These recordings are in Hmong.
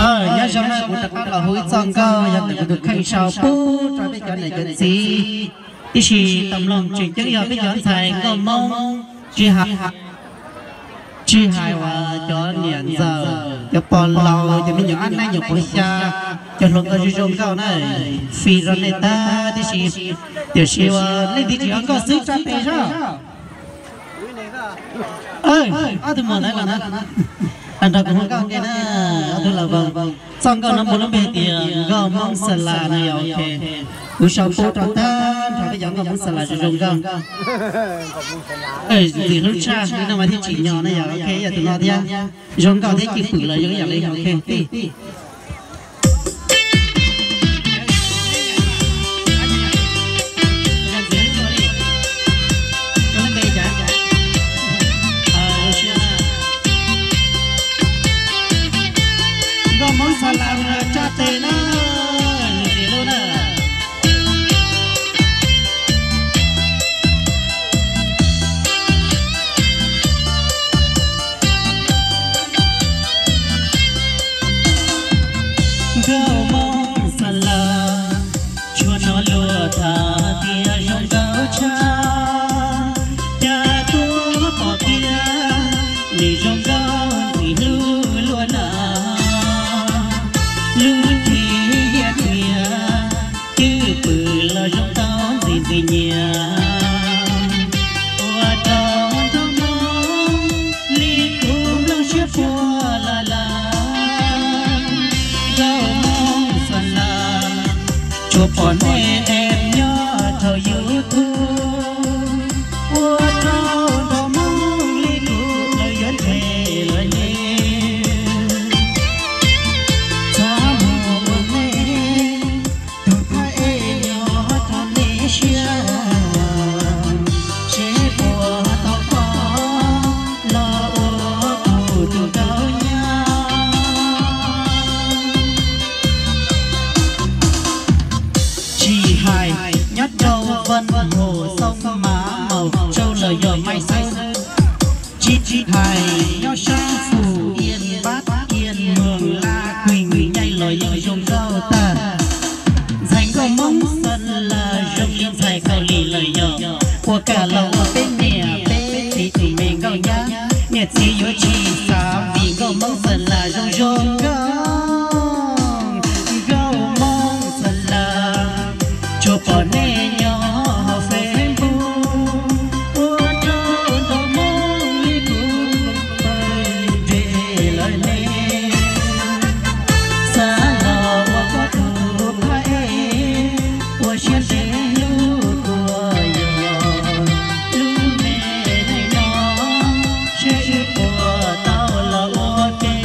Nyob zoo na, kuv rov qab los hu ib txoj nkauj yog ntawm kuv tus kheej sau pub rau peb cov niam cov txiv, tiam sis tau mloog tseem ceeb yog peb cov ntxhais nkauj Hmoob, tsis hais, tsis hais uas cov niam ntxawm, cov pog laus, cov me nyuam ab neeb nyuam quav xya, cov hluas nkauj zoo zoo nkauj na, fij rau nej tag tib si, tiam sis uas leej twg tsis ua nkauj xwb tsa tes sab. Ob tug muam ntawd los na, nrog kuv hu nkauj ua ke na, ob tug los vau. Txoj nkauj no muaj lub npe tias Nkauj Hmoob Xa Las no yog, ok. Kuv sau pub rau tag nrho peb cov nkauj Hmoob Xa Las zoo zoo nkauj. Ntxim hlub tshaj li no mas thiaj tsim nyog na yog, ok, yog tus no thiab. Zoo nkauj thiab cwj pwm los zoo ib yam li, ok. Nkauj Hmoob Xa Las tsa tes na, ntxim hlub na. Nkauj Hmoob Xa Las, tshuav no luag tham tias zoo nkauj tshaj, cas tuaj pom tias nws zoo nkauj ntxim hlub luaj na. Lub cev yias tias cwj pwm los zoo nkauj ntxim ntxim nyiam, ua rau nraug Hmoob li kuv nplooj siab puag laj laj. Nkauj Hmoob Xa Las, tsuas pom nej em nyob rau YouTube, ua rau nraug Hmoob li kuv lawv yuav ntshe lawv nyiam. Txhob mus ua nej tus phab ej nyob rau nej siab, seb puas tau pom los ua kuv tus nkauj nyab. Tsis hais nyob rau Vaj Hom, Xoo Mas, Maus Tsau los yog Maiv Xeeb, tsis hais nyob sab Fus Ias, Npab Ias, Moos Laj, Kuim Nyaij los yeej zoo nkauj tag. Ntxhais nkauj Hmoob Xa Las zoo li ntxhais Kaus Lim los yog, ua kam los ua peb niam peb txiv tus me nkauj nyab, niam txiv yuav tsis xav vim nkauj Hmoob Xa Las zoo zoo nkauj. Nkauj Hmoob Xa Las, tsuas pom nej nyob hauv Facebook, ua rau nraug Hmoob li kuv pheej ntsej lawv ne. Xav los ua koj tus phab ej, ua siab ntev hlub kua yog lub me neej no, seb wb puas tau los ua ke.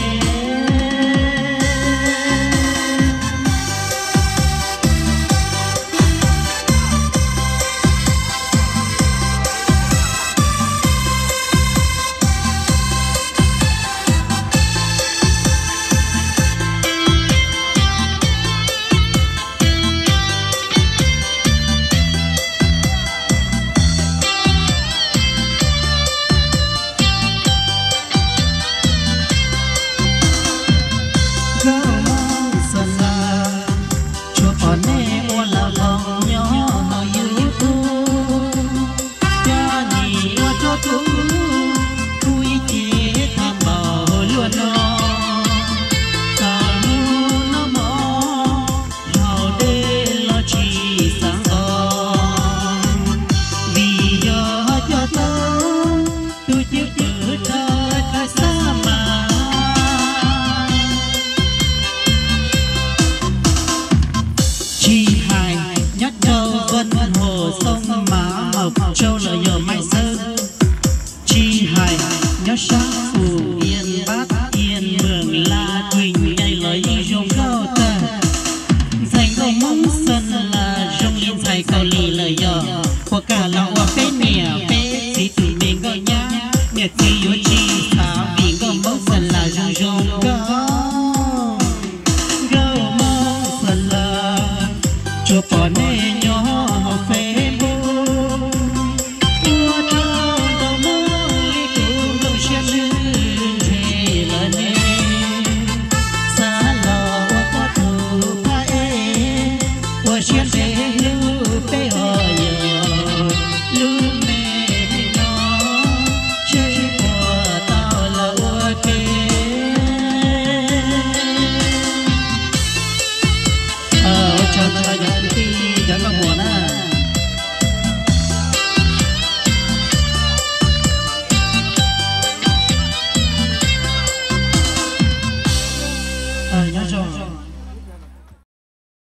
Nkauj Hmoob Xa Las, tsuas pom nej ua lam loos nyob hauv YouTube, coj nim ua rau kuv, kuv ib ce tag npaum luaj no. Txaj muag noj mov, haus dej los tsis xav nqos, vim yog coj tau tus cwj pwm rau koj xab mas. Tsis hais nyob rau Vaj Hom, Xoo Mas,